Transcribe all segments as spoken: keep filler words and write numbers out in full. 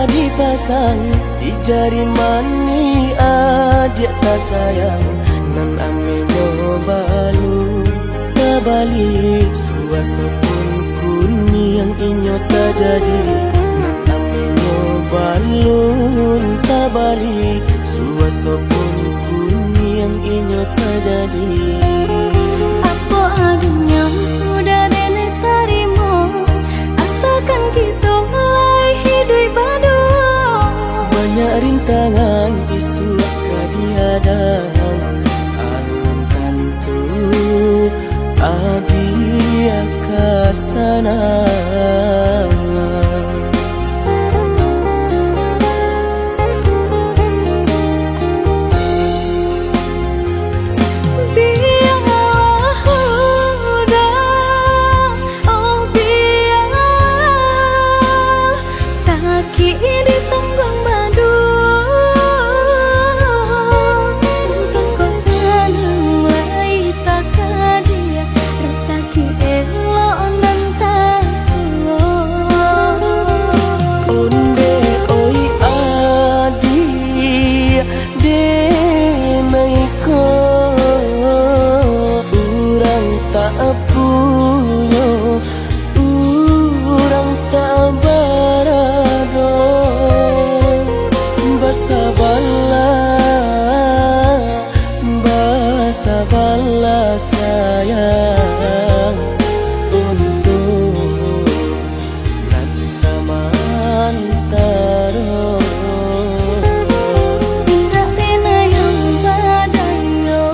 Dipasang di jari manih adiak tasayang, nan amenyo balun tabali. Suaso pun kuniang inyo tajadi, nan amenyo balun tabali. Suaso pun kuniang inyo tajadi. Apo adunyo udah denai tarimo, asalkan kito lai hiduik baduo. Banyak rintangan isuak ka dihadang, alun tantu adiak ka sanang. Bialah udah, oh bialah, sakik ditangguang baduo. Untuang ko sanang lai takadiak, rasaki elok nan tasuo. Ondeh oi adiak, denai ko urang tak punyo, urang tak barado. Basabalah, basabalah sayang, untuak nan samantaro. Indak pernah yang badayo,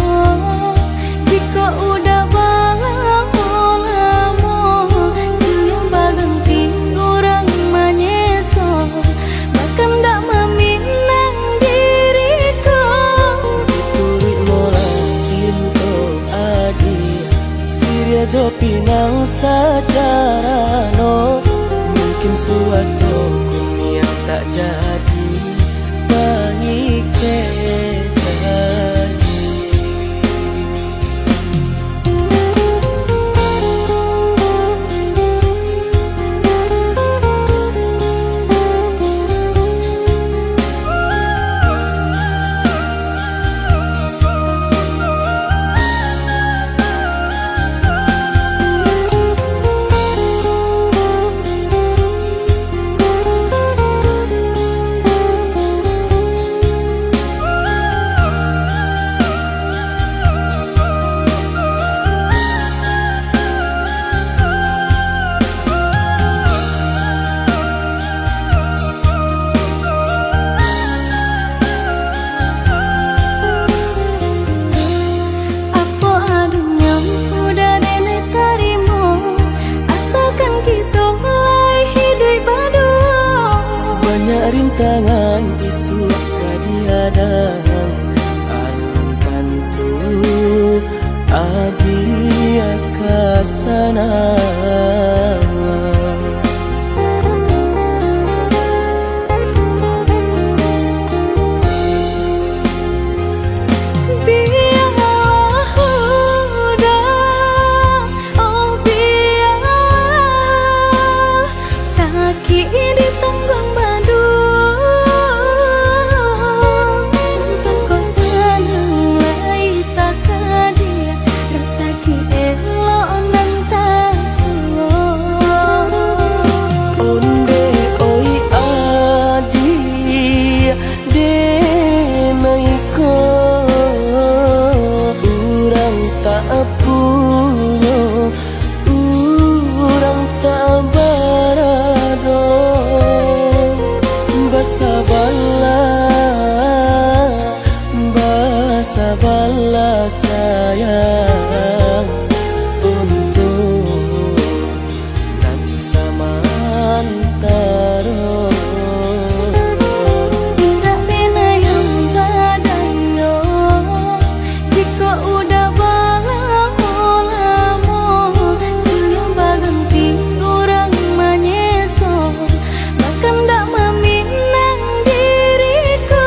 jikok udah balamo-lamo, silih baganti urang manyeso, bakandak maminang diri ko. Turuik molah pinto adiak, siriah jo pinang sacarano. Mungkin suaso kuniang tak jadi pangikek lagi. Apo adunyo udah denai tarimo, asalkan kito lai hiduik baduo. Banyak rintangan isuak ka dihadang, alun tantu adiak ka sanang. Bialah udah, oh bialah, sakik ditangguang baduo. Untuang ko sanang lai takadiak, rasaki elok nan tasuo. Ondeh oi adiak, denai ko urang tak punyo, urang tak barado. Basabalah, basabalah sayang, untuak nan samantaro. Indak pernah yang badayo, jikok udah balamo-lamo, silih baganti urang manyeso, bakandak maminang diri ko.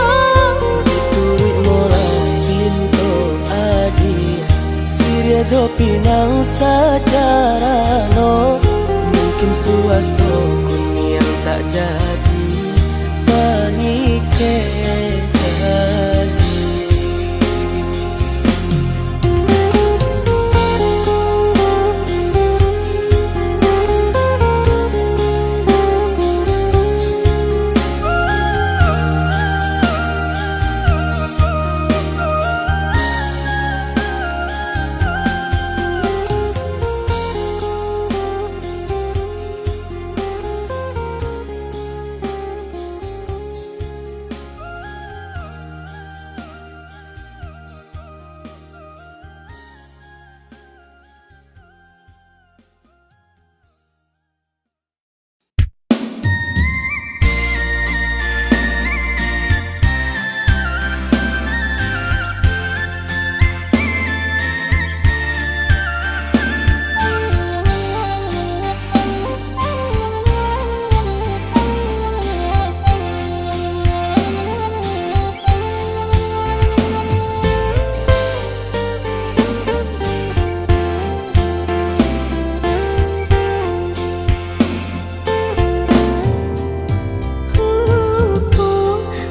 Turuik molah pinto adiak, siriah jo pinang sacarano. Mungkin suaso kuniang tak jadi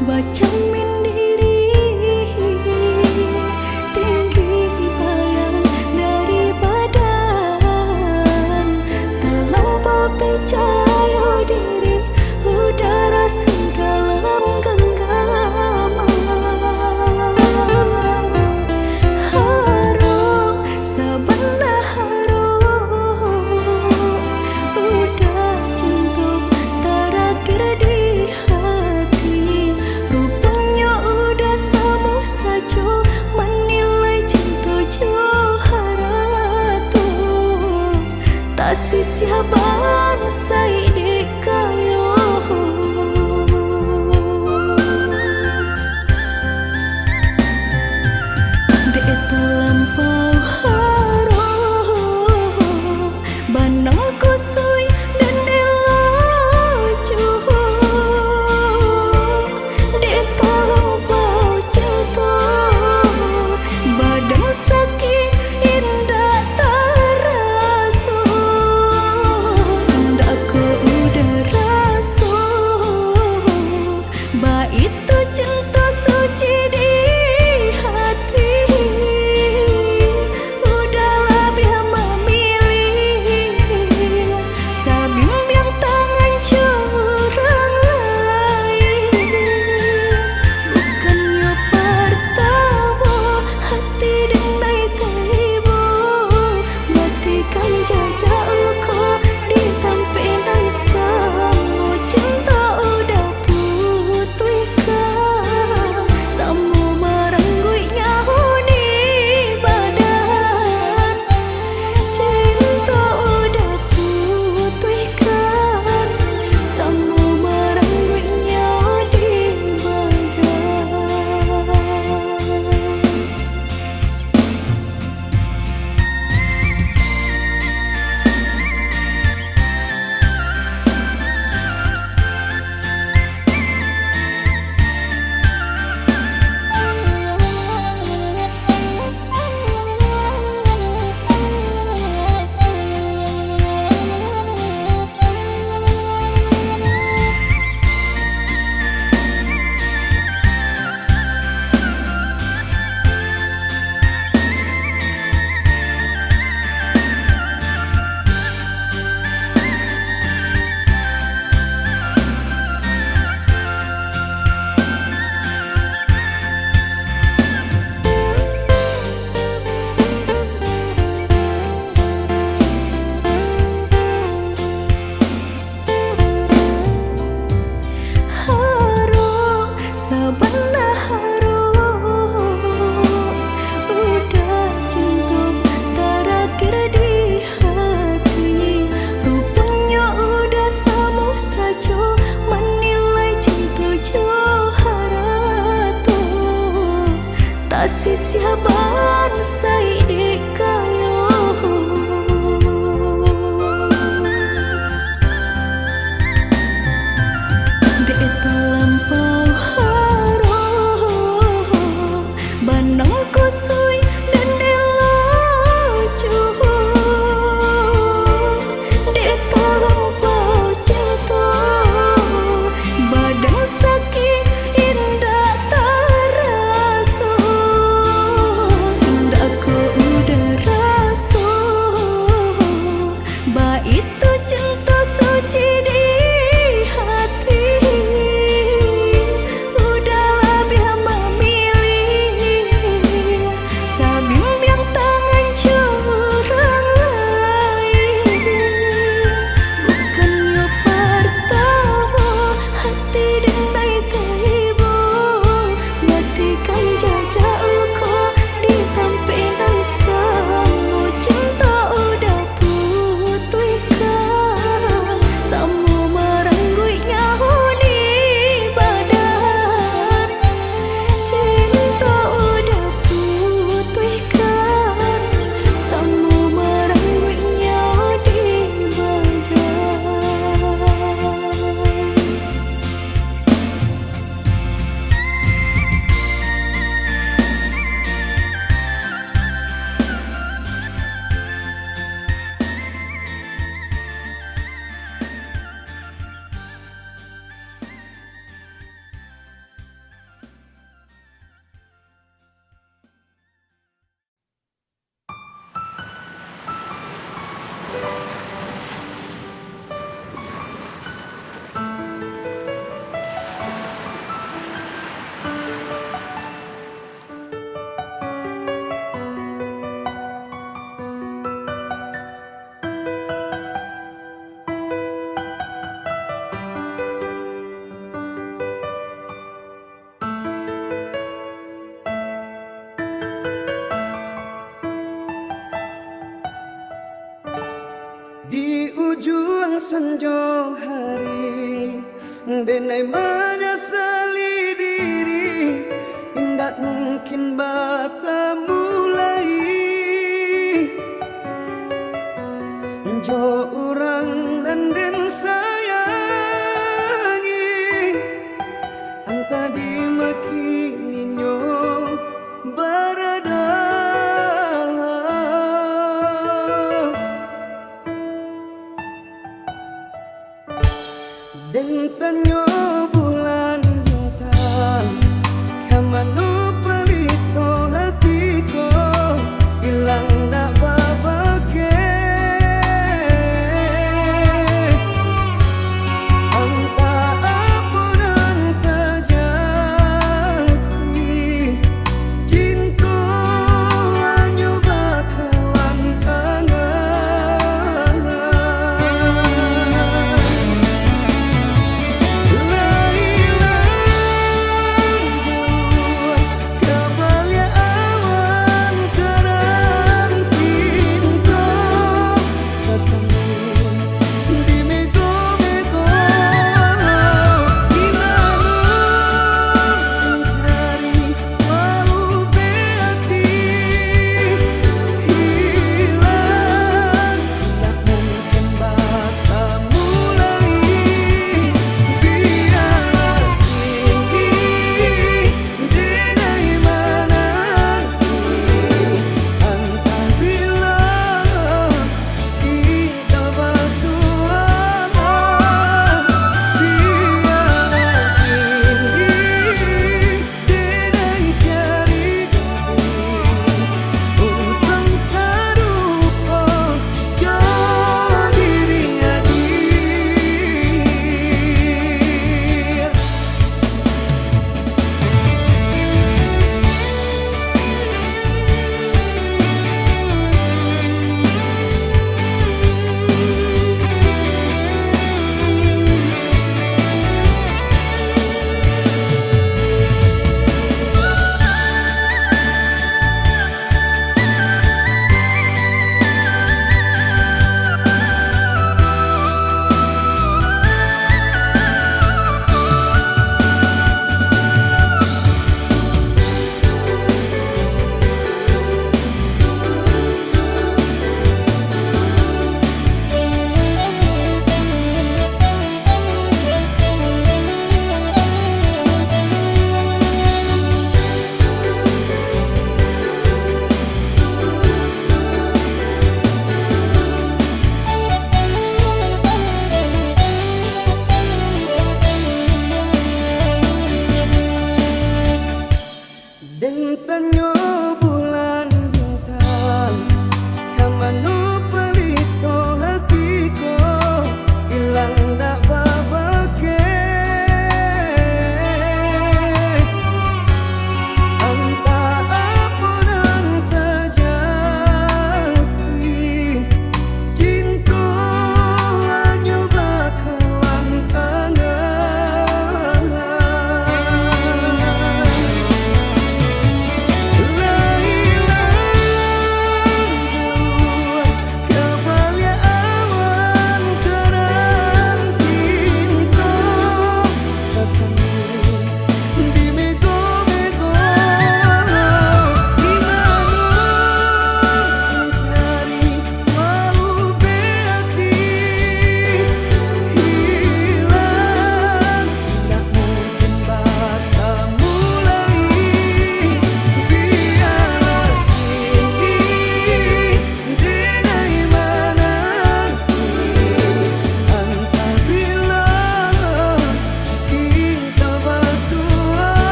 Bacamin diri, tinggi bayang dari badan, talampau picayo diri, udara su dalam ganggaman. Harok, sabana harok, udah cinto tarakhir di hati. Ruponyo udah samo sajo manilai cinto jo harato. Tasisiah bansaik dek kayo. Dek talampau harok, banang kusuik dan elok juo. Dek talampau cinto, badan sakik indak taraso. Indak ko udah raso, baitu cinto suci di hati. Udah labiah mamilih, sabimbiang tangan jo urang lain. Bukannyo partamo hati denai taibo, matikan jajak luko di tampek nan samo. Cinto udah putuihkan, samo marangguik nyawo di badan. Cinto udah putuihkan, samo marangguik nyawo di badan. Harok, sabana harok, udah cinto tarakhir di hati. Ruponyo udah samo sajo manilai cinto jo harato. Tasisiah bansaik dek kayo. Dek talampau harok, banang kusuik dan elok juo. Dek talampau cinto, badan sakik indak taraso. Indak ko udah Sanjo hari, denai manyasali diri, indak mungkin batamu lai jo urang nan den sayangi. Antah di ma kini nyo barada. Den tanyo bulan bintang, ka mano palito hati ko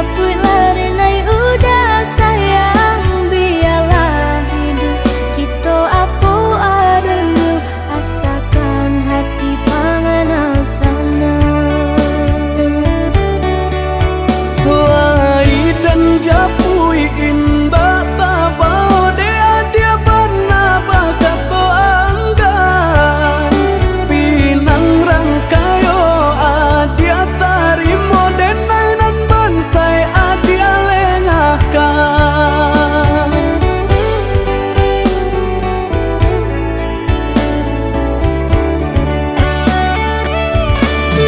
Japuiklah denai Uda sayang, bialah hidup kito apo adonyo, asakan hati panganal sanang. Lai den japuik indak tabao, dek adiak bana bakato anggan. Pinang rang kayo adiak tarimo, denai nan bansai adiak lengahkan.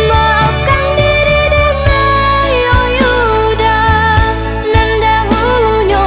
Maafkan diri denai, oh Yuda, nan dahulunyo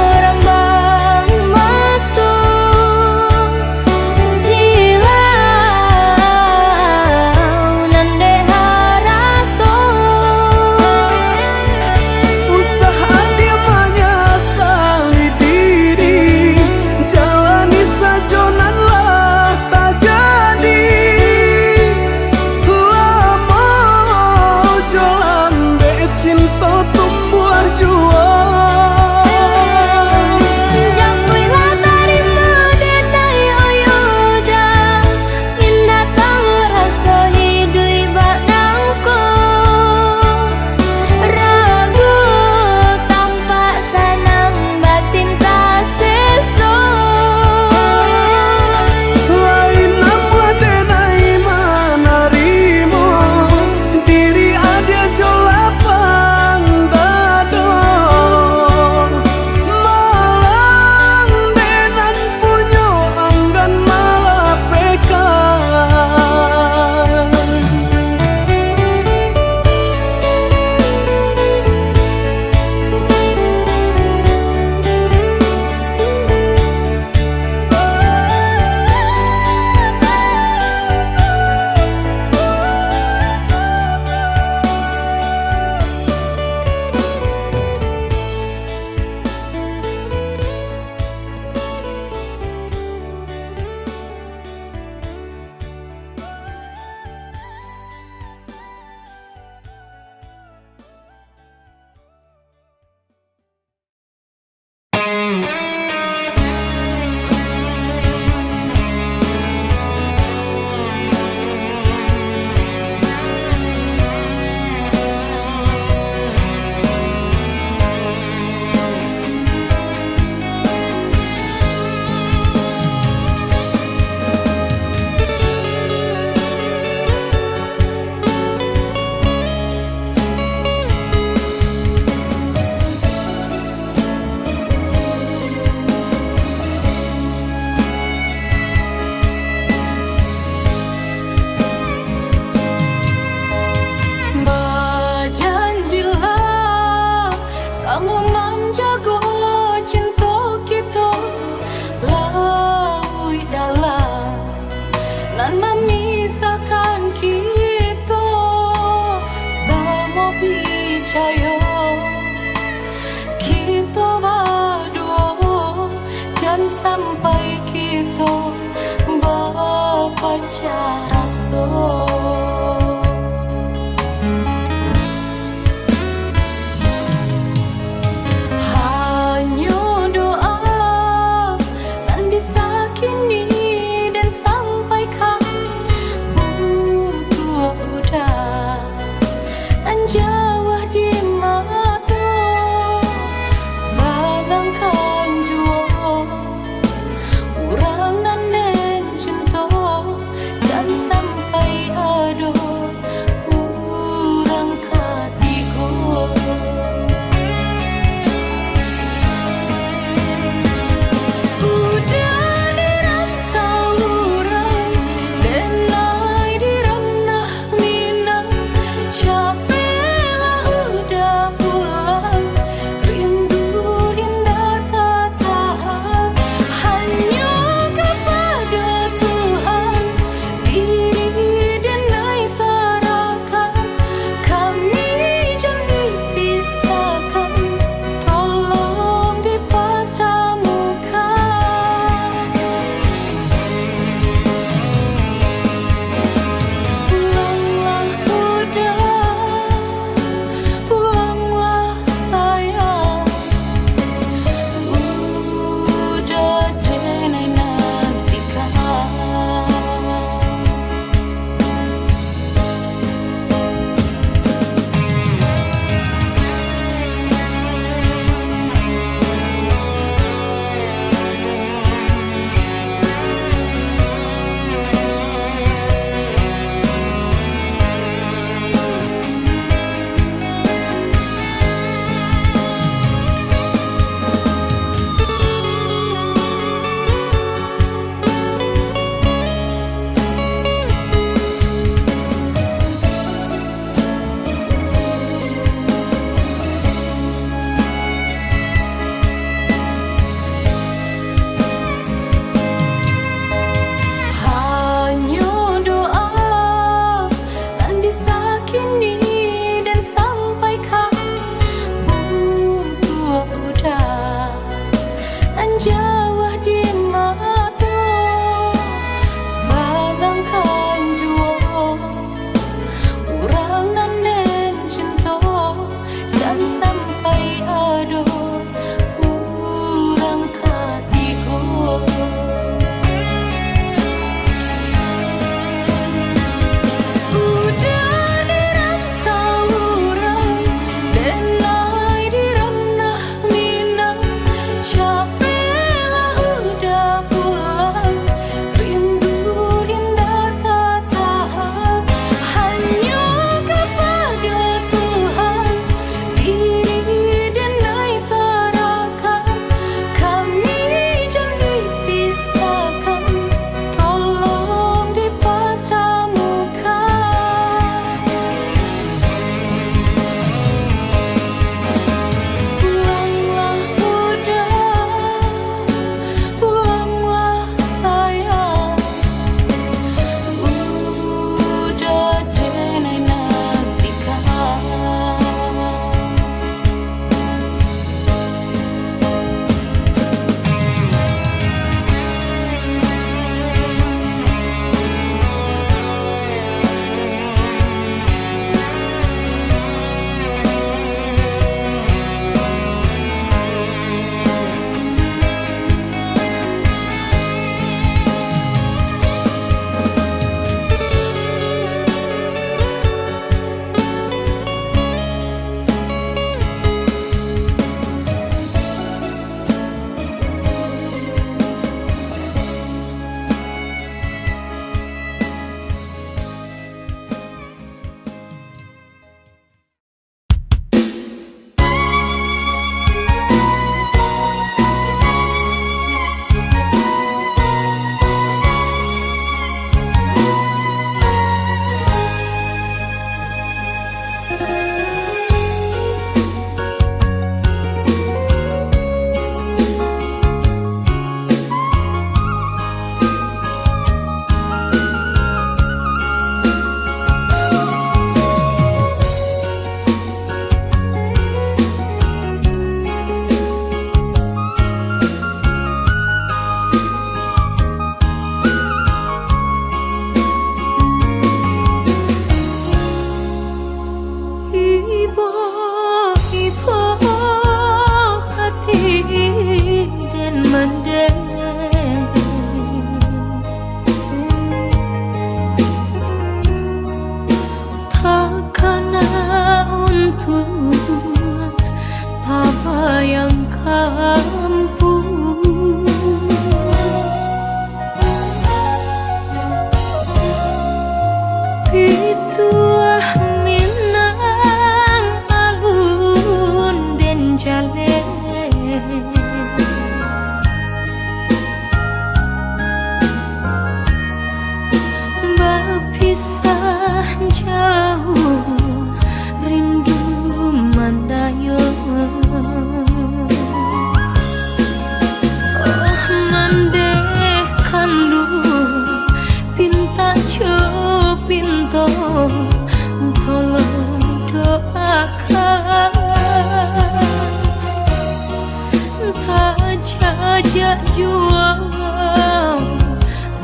Juo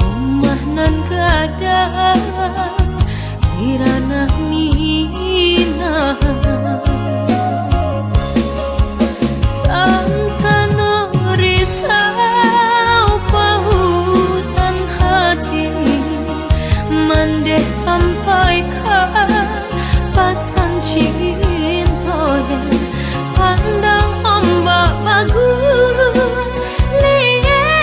rumah nan gadang di ranah Minang. Santano risau pautan hati, mandeh sampaikan pasan cinto den. Pandang ombak bagulung, liek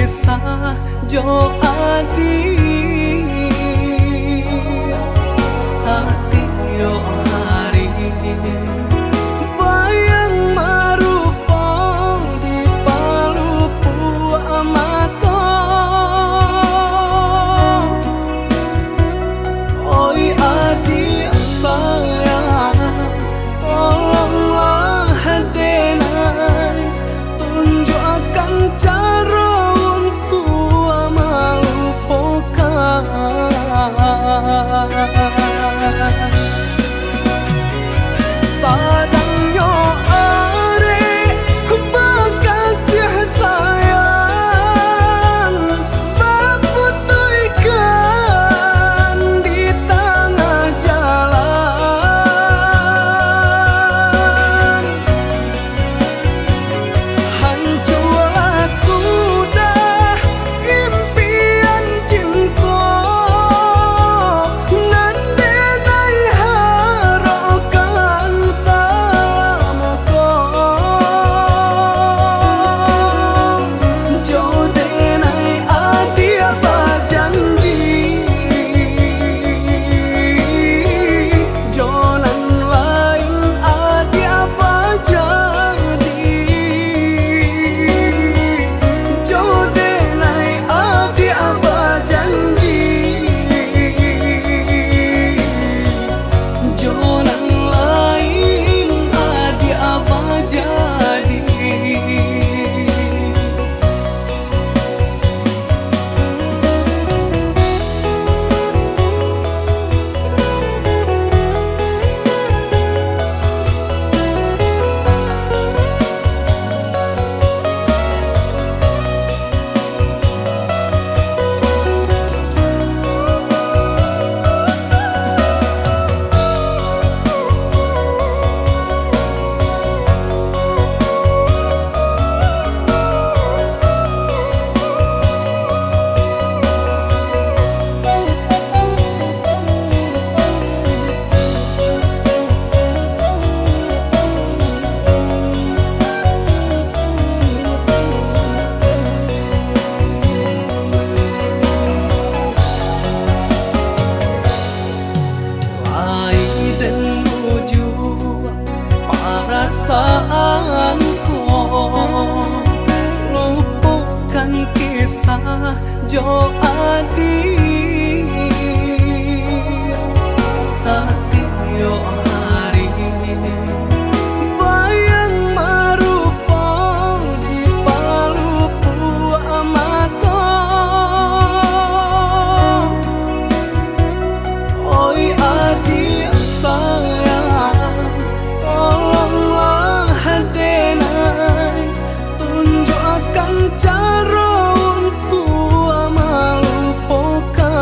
kisah jo adiak satiok hari. Bayang marupo di palupuak mato. Oi adiak sayang, tolonglah denai tunjuakkan caro untuak malupokan. Sadangnyo arek bakasiah sayang, baputuihkan di tangah jalan. Hanculah sudah impian cinto nan denai harokkan salamo ko. Jo denai adiak bajanji, jo nan lain adiak bajadi. Jo denai adiak bajanji, jo nan lain adiak bajadi. Lai den bujuak parasaan ko, lupokan kisah jo adiak satiok hari. Bayang marupo di palupuak mato. Oi adiak sayang, tolonglah denai tunjuakkan caro untuak malupokan.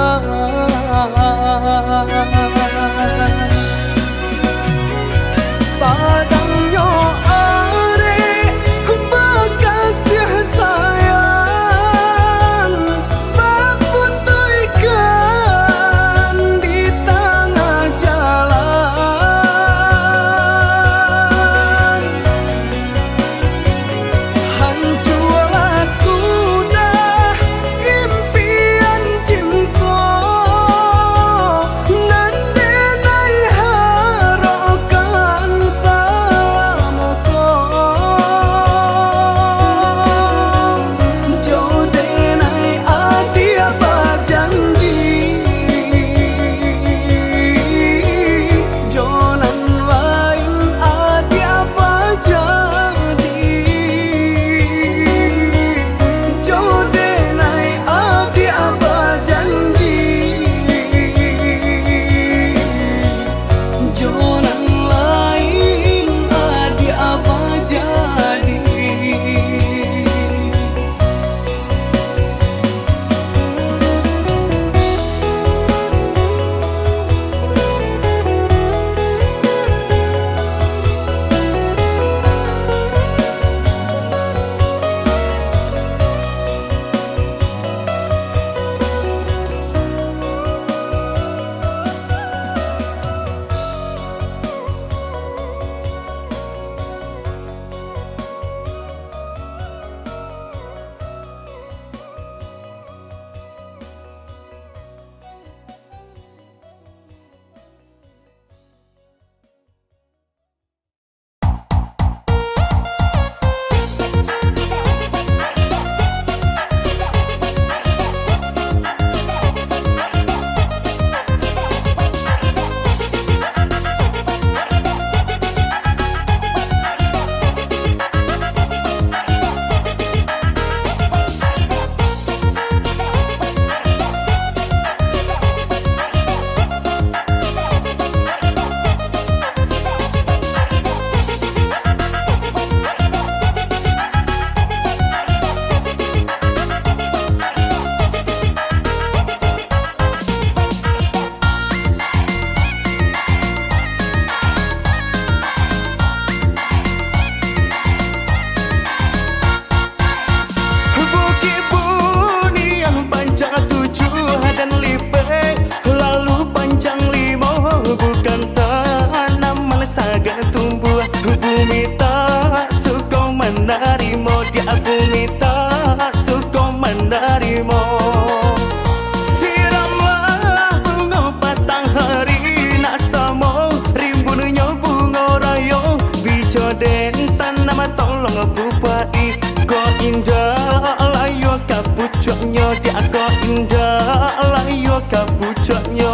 Indak layua ka pucuaknyo.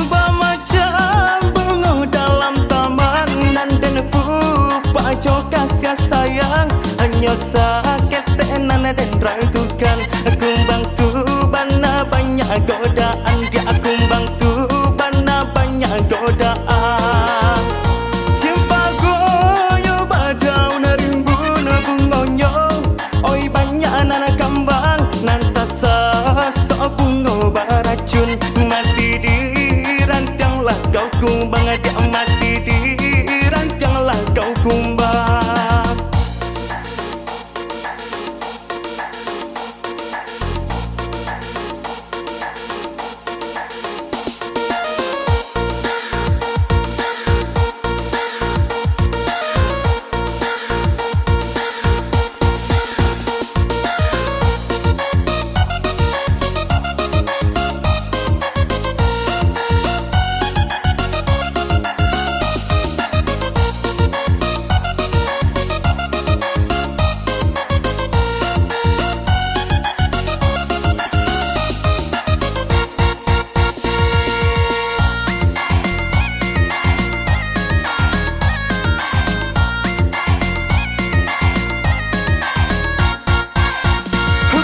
Bamacam bungo dalam taman, nan den pupak jo kasiah sayang. Hanyo saketek nan den ragukan, kumbang tu bana banyak godaan, diak kumbang tu bana banyak godaan. Cimpago yo badaun rimbun bungonyo, oi banyak nan kambang, nan tasasok bungo baracun. Mati di rantiang lah kau kumbang, diak mati di rantiang lah kau kumbang.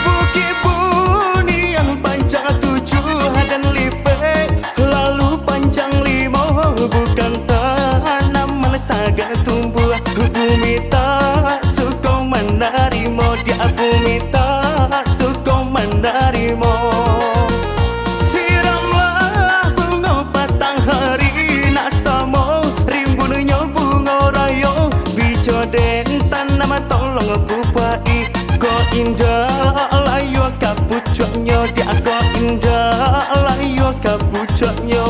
Bukik Bunian panjang tujuah dan lipek, lalu panjang limo, bukan tanaman sagan tumbuah. Bumi tak suko manarimo, diak bumi tak suko manarimo. Siramlah bungo patang hari, nak samo rimbunnyo bungo rayo, bijo den tanam tolong pupuak-i. Ko indak layua ka pucuaknyo, diak ko indak layua ka pucuaknyo.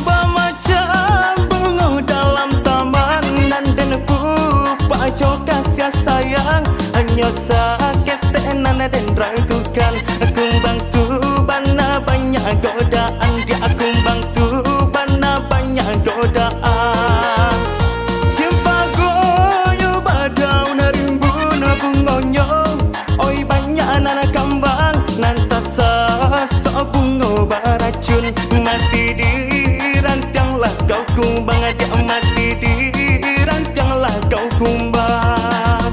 Bamacam bungo dalam taman, nan den pupak jo kasiah sayang. Hanyo saketek nan den ragukan, kumbang tu bana banyak godaan, diak kumbang tu bana banyak godaan. Cimpago yo badaun rimbun bungonyo, oi banyak nan kambang, nan tasasok bungo baracun. Mati di rantiang lah kau kumbang, diak mati di rantiang lah kau kumbang.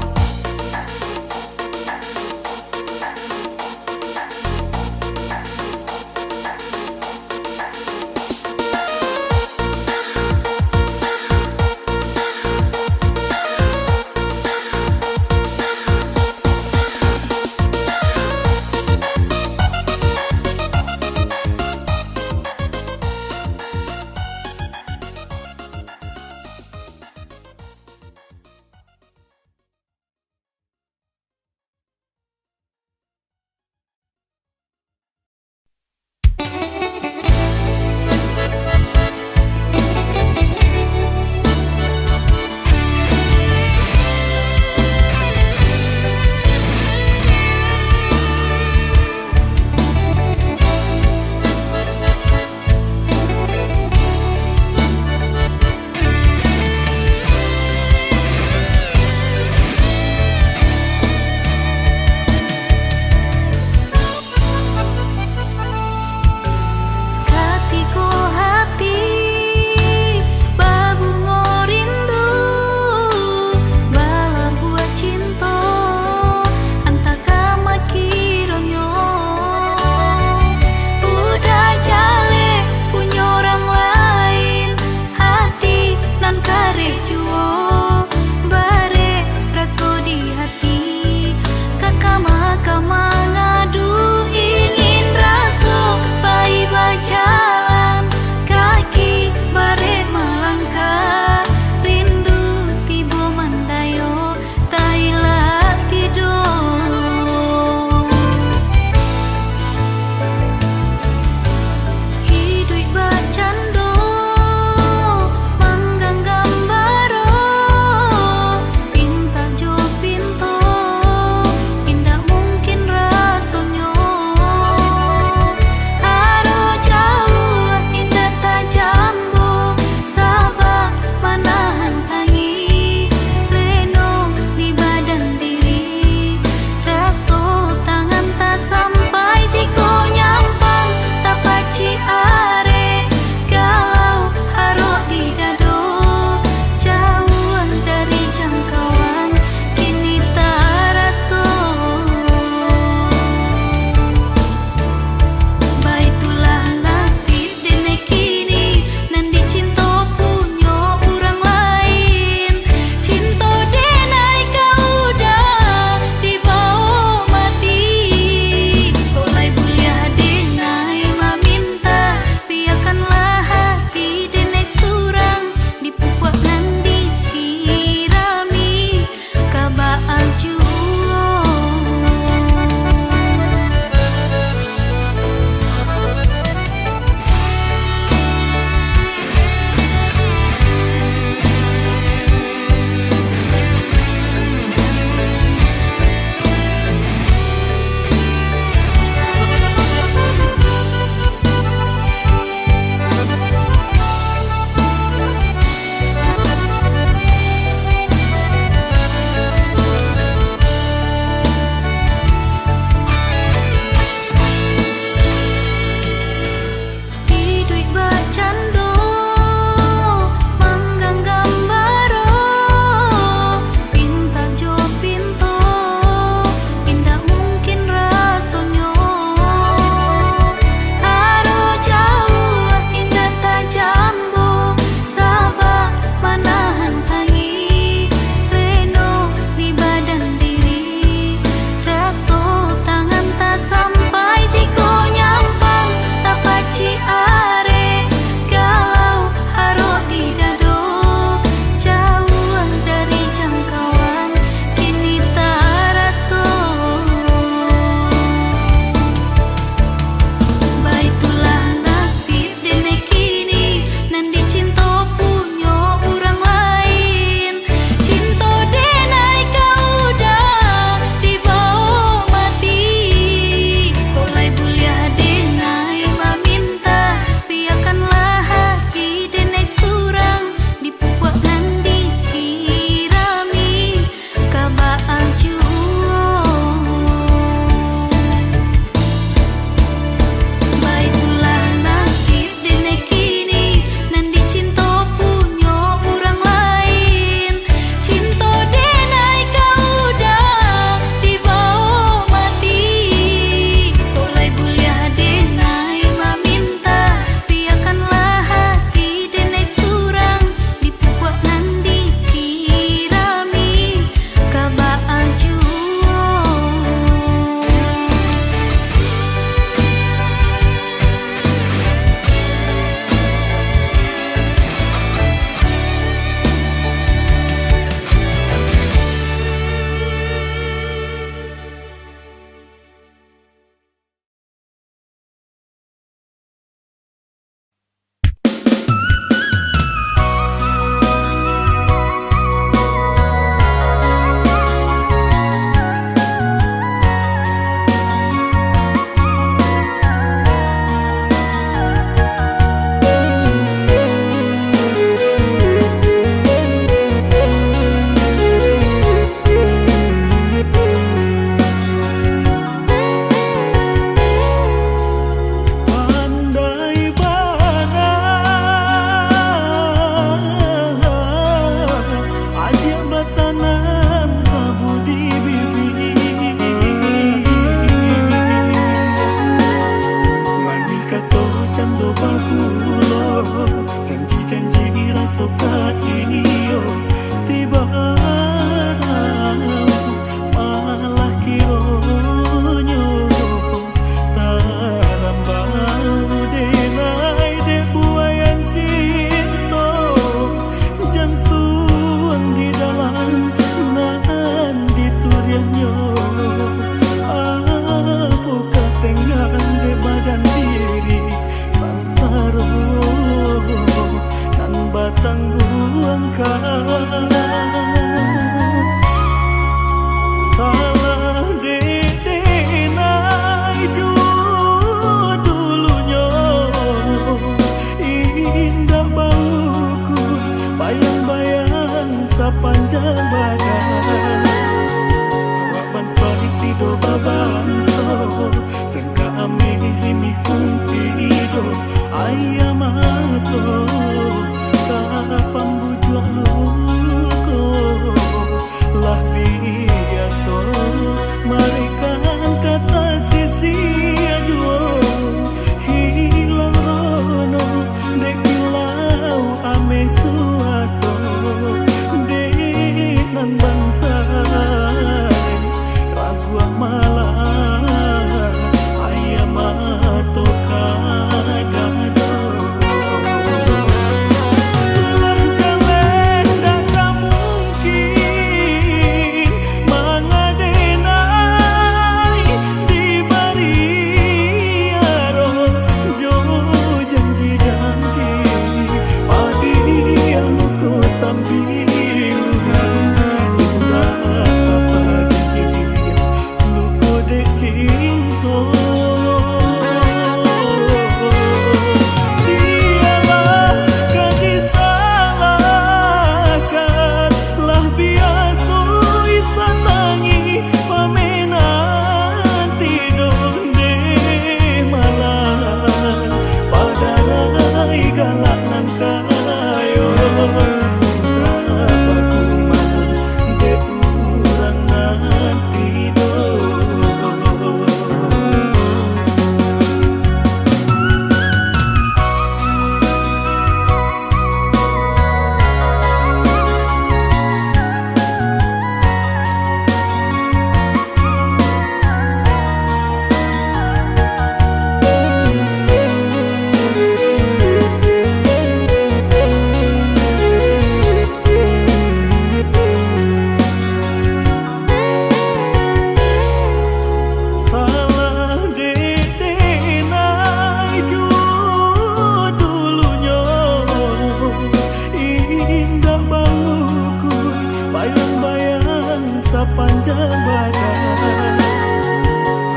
Badan,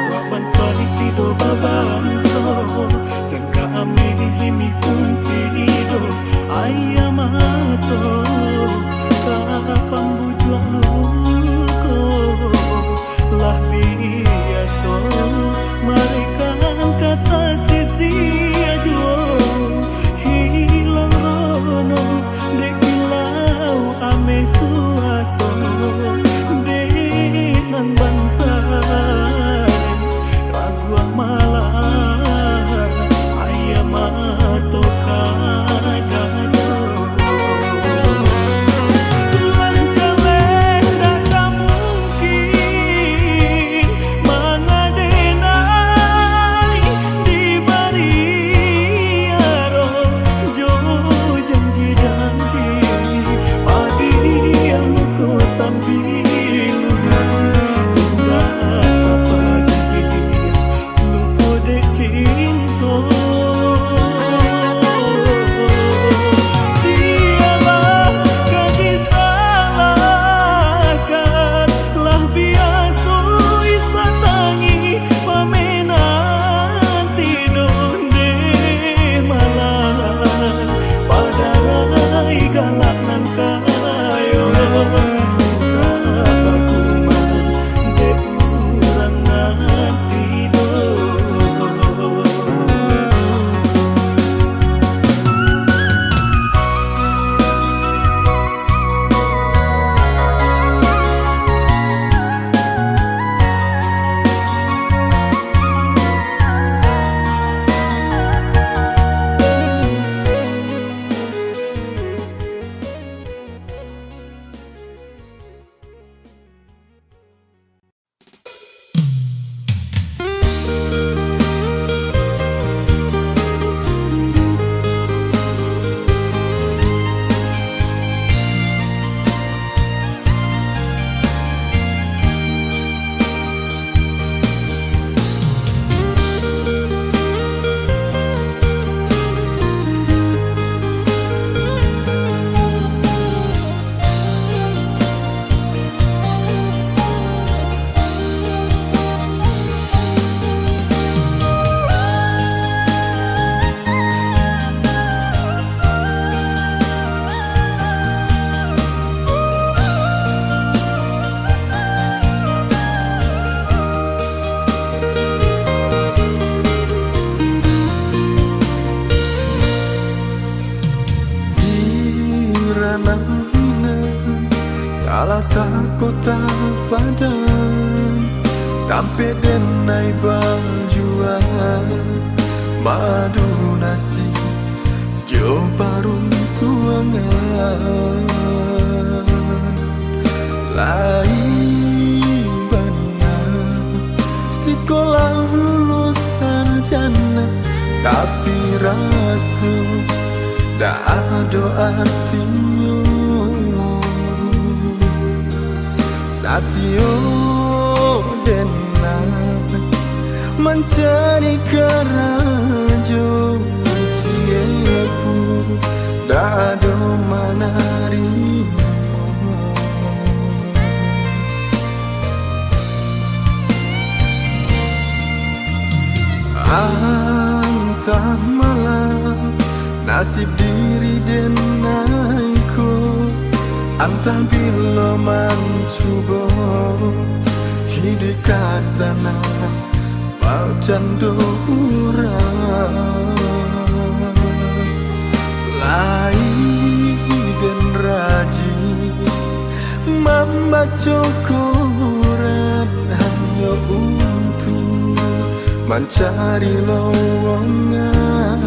awak bansaik tido babanso, jan ka ameh himih pun tido, aia mato ka pambujuak luko. Lah biaso marikan ka tasisia juo, hilang rono dek kilau ameh suaso, dek nan bansaik raguang malah aia mato ka dado. Lah jaleh ndak ka mungkin mangadenai di bariaro jo janji-janji, padiah luko sambil luko, indak sapadiah luko dek cinto. Sialah ka disalahkan, lah biaso Isa tangi pamenan tido dek malah padarai galak nan kayo. Isa bakuman dek urang nan tido. Di ranah Minang, talatak kota Padang, tampek denai bajuang, madu nasi jo paruntuangan. Lai bana sikolah lulus sarjana, tapi raso dak ado artinyo. Satio denai mancari karajo, ciek pun dak ado manarimo. Antah malah nasib diri denai ko, antah bilo mancubo hiduik ka sana, bacando urang. Lai den rajin mambaco koran hanyo untuak mancari lowongan.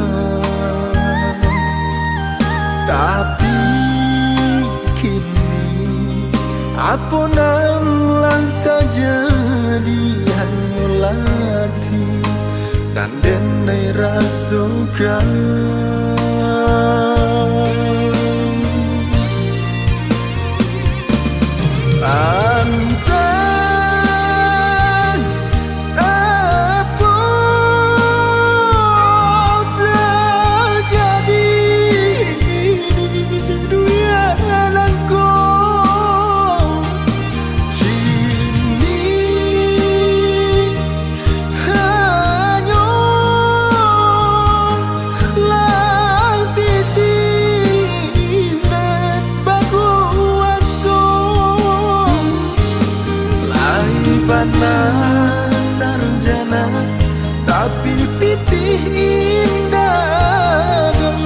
Tapi kini, apo nan lah tajadi, hanyo latih nan denai rasokan. Antah apo tajadi di dunia nan ko, kini Bana sarjana, tapi pitih indak doh.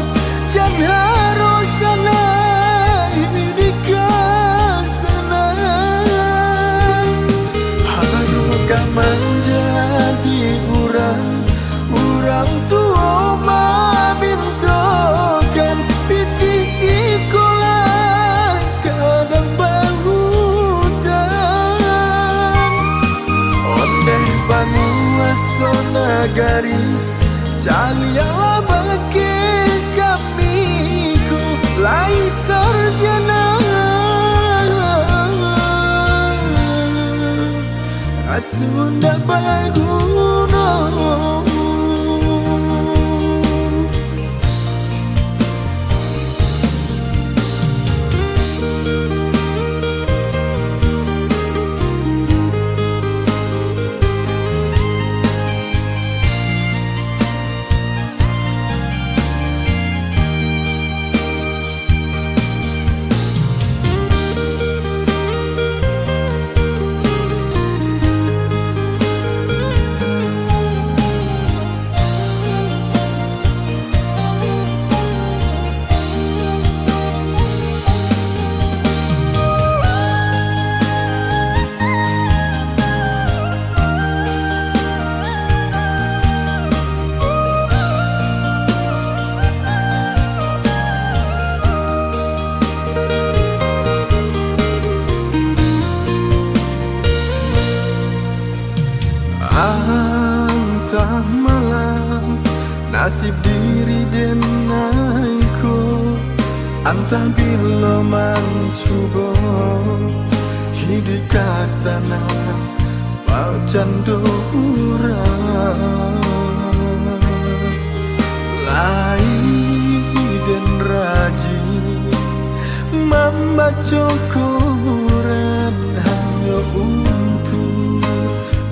Jan harus sanang di kasanang. Harus ka manjadi urang, urang tuo mamintokan pitih sikolah. Kadang bautang ondeh panguaso nagari, caliaklah bakeh kami ko lai sarjana, raso ndak baguno. Antah malang nasib diri den ai ko, antah bilo mancubo hiduik ka sanang. Bakcando urang lai den rajin mambaco koran, hanyo untuak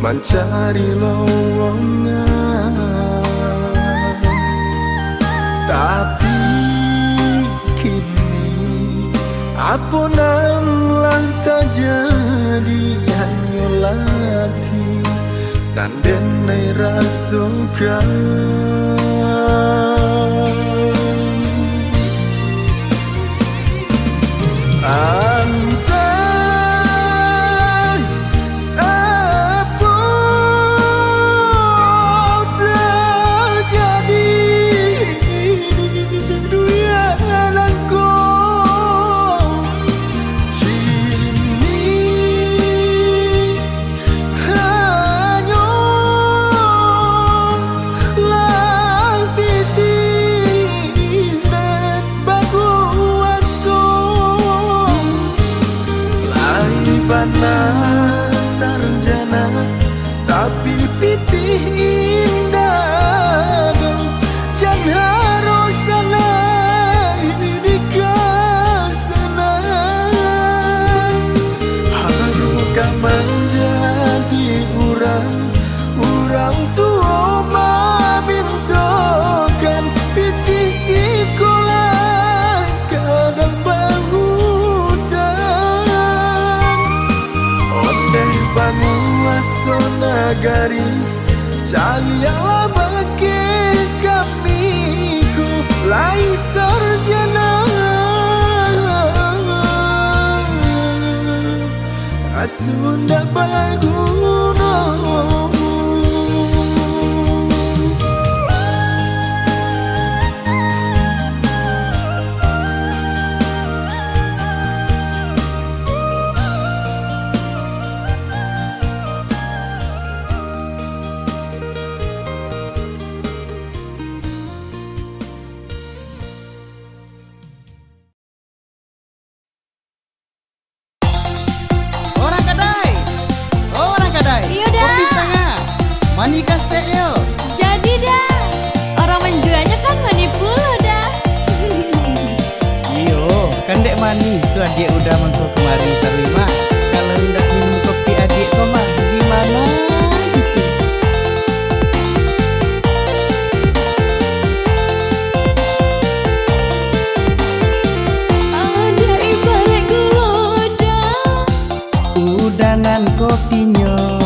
mancari lowongan. Tapi kini, apo nan lah tajadi, hanyo latih nan den ai rasokan. Antah apo tajadi di dunia nan ko kini, hanyo lah pitih nan bakuaso. Lai bana sarjana, tapi pitih indak doh. Jan harus sanang di kasanang, harus ka manjadi urang. Urang tuo mamintokan pitih sikolah, kadang bautang. Ondeh panguaso nagari, caliaklah bakeh kami ko lai sarjana. Raso ndak baguno. Orang kadai! Oh, orang kadai! Iyo, Da. Kopi satangah. Mani ka saketek yo? Jadi, Da. Orang manjualnyo kan mani pulo, Da. Iyo, kan dek mani tu adiak Uda mangko kamari taruih mah. Kalau indak minum kopi adiak ko mah, di mano kito? Adiak ibaraik gulo, Da. Uda nan kopinyo.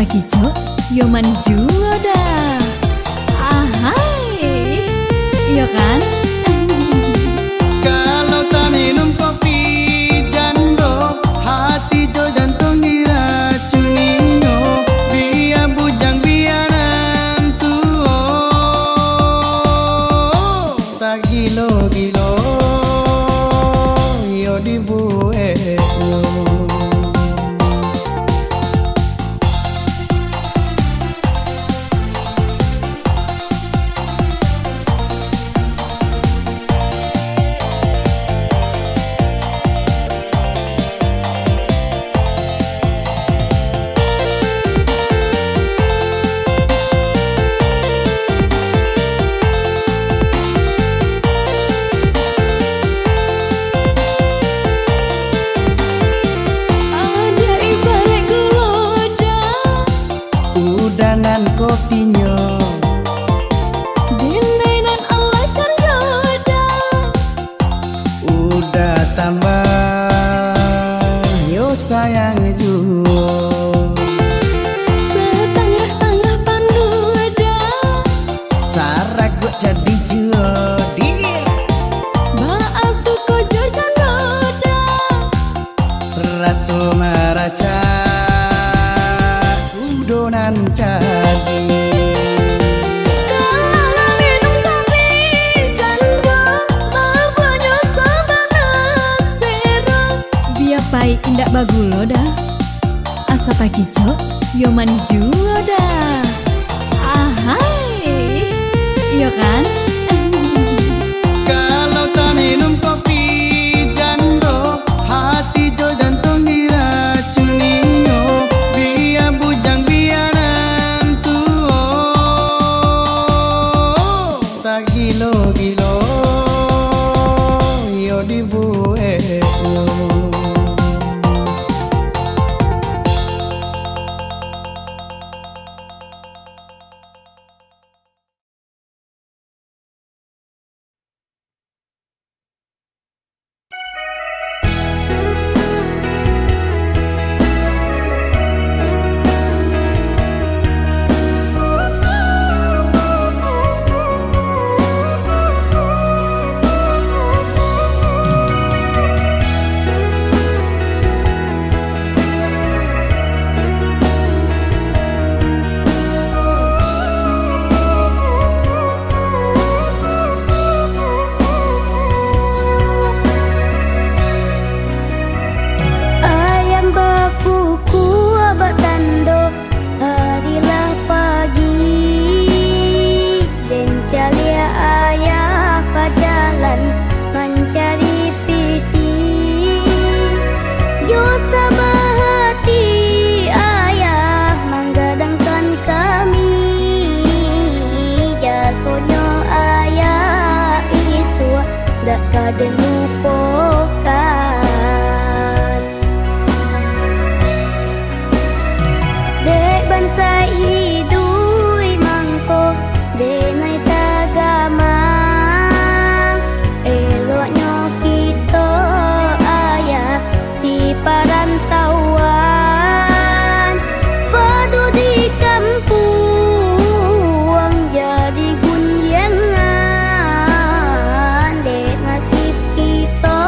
Asa kicok, yo manih juo dah. Ahai, iyo kan? Kalau taminum kopi jando, hati jo jantuang diracuninyo, bia bujang bia nan tuo, tagilo-gilo iyo dibueknyo. Aja ibaraik gulo dah. Udah nan kopinyo. Dek nan alah cando dah. Udah tambah yo sayang juo. Satangah-tangah pandu dah. Saraguak jadi juo, dia. Baa suko jo cando dah. Raso maracak kudo nan cadi. Kalau minum kopi jando, babanyo sabana sero. Bia paik indak bagulo dah. Asa takicok, yo manih juo dah. Ahai, iyo kan? Kalau taminum kopi jando, hati jo jantuang diracuninyo, bia bujang bia nan tuo, tagilo-gilo iyo dibueknyo. Ayam bakukuak bak tando, hari lah pagi. Den caliak ayah ka jalan mancari pitih. Jo sabah hati ayah manggadangkan kami. Jasonyo ayah isuak dak ka den lupokan. Dek bansa iduik mangko, denai tagamang. Eloknyo kito ayah di parantauan, padu di kampuang jadi gunjiangan dek nasib kito.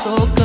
Sok